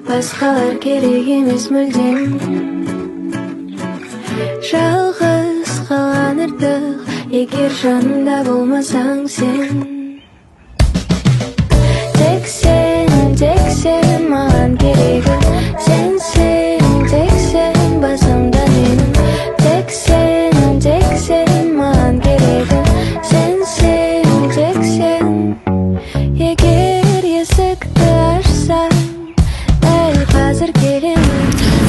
Басқалар керек емес мүлдем. Жалғыз қалған артық, егер жанымда болмасаң сен. Тек сен, тек сен маған керегі. Сенсің, тек сен басымда менің. Тек сен, тек сен маған керегі. Сенсің, тек сен. Егер есікті ашсаң, дәл қазір келемін.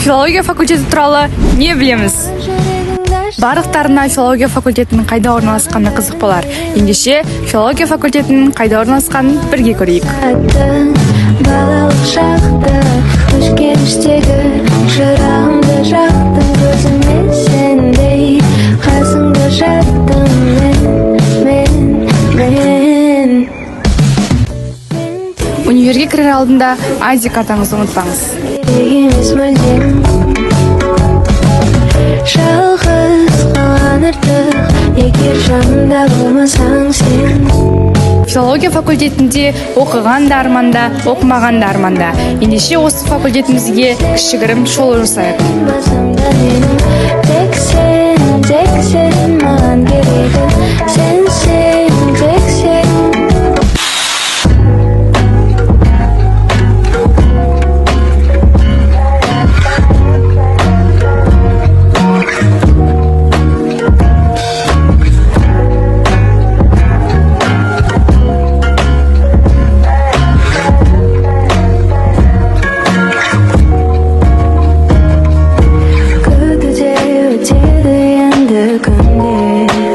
Филология факультеті туралы не білеміз? Жүрегіңді аш. Барлықтарына филология факультетінің қайда орналасқаны қызық болар. Ендеше, филология факультетінің қайда орналасқанын бірге көрейік. Сәтті, балалық шақты, өшкен іштегі шырағымды жақтым. Көзіме сендей қасыңда жаттым мен, мен, мен. Универге кірер алдында ID картаңызды ұмытпаңыз. Керек емес мүлдем. Жалғыз қалған артық, егер жанымда болмасаң сен. Филология факультетінде оқыған да арманда, оқымаған да арманда. Ендеше, осы факультетімізге кішігірім шолу жасайық. Басымда менің. Тек сен, тек сен маған керегі. Сенсің, тек сен. Күтуде өтеді енді күндер.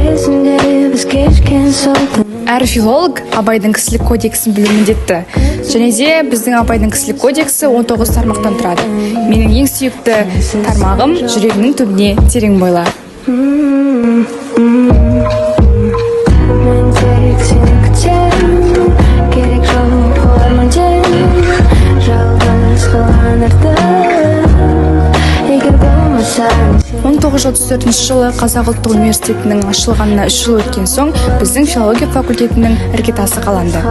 Есімде біз кешкен сол түн. Әр филолог Абайдың кісілік кодексін білу міндетті. Және де біздің Абайдың кісілік кодексі 19 тармақтан тұрады. Менің ең сүйікті тармағым: «Жүрегіңнің түбіне терең бойла». Мен тек сені күтемін. Керек жоқ олар мүлдем. Жалғыз қалған артық, егер болмасаң сен. 1934 жылы Қазақ ұлттық университетінің ашылғанына 3 жыл өткен соң біздің филология факультетінің іргетасы қаланды.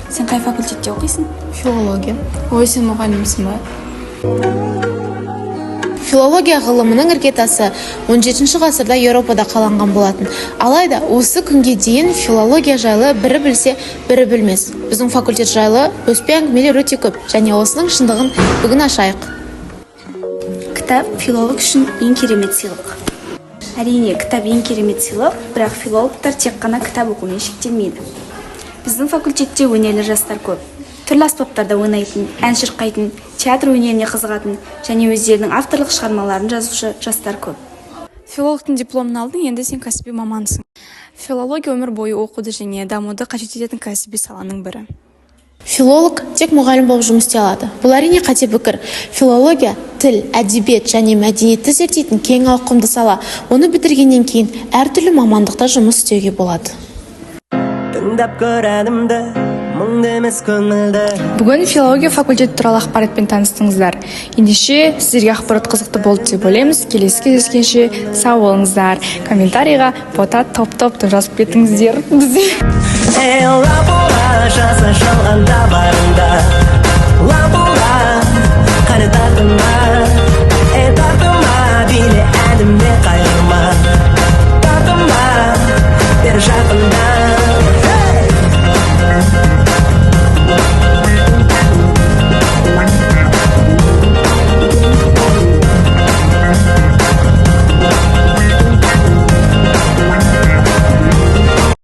Сен қай факультетте оқисың? Филология. Ой, сен мұғалімсің ба? Филология ғылымының іргетасы 17 ғасырда Еуропада қаланған болатын. Алайда осы күнге дейін филология жайлы бірі білсе, бірі білмес. Біздің факультет жайлы өспе әңгімелер өте көп және осының шындығын бүгін ашайық. Кітап — филолог үшін ең керемет сыйлық. Әрине, кітап ең керемет сыйлық, бірақ филологтар тек қана кітап оқумен шектелмейді. Біздің факультетте өнерлі жастар көп: түрлі аспаптарда ойнайтын, ән шырқайтын, театр өнеріне қызығатын және өздерінің авторлық шығармаларын жазушы жастар көп. Филологтың дипломын алдың, енді сен кәсіби мамансың. Филология — өмір бойы оқуды және дамуды қажет ететін кәсіби саланың бірі. Филолог тек мұғалім болып жұмыс істей алады. Бұл, әрине, қате пікір. Филология — тіл, әдебиет және мәдениетті зерттейтін кең ауқымды сала. Оны бітіргеннен кейін әртүрлі мамандықта жұмыс істеуге болады. Тыңдап көр әнімді, мұңды емес, көңілді. Бүгін филология факультеті туралы ақпаратпен таныстыңыздар. Ендеше, сіздерге ақпарат қызықты болды деп ойлаймыз. Келесі кездескенше сау болыңыздар. Комментарийға «Бота топ топ» деп жазып кетіңіздер бізде. Ей.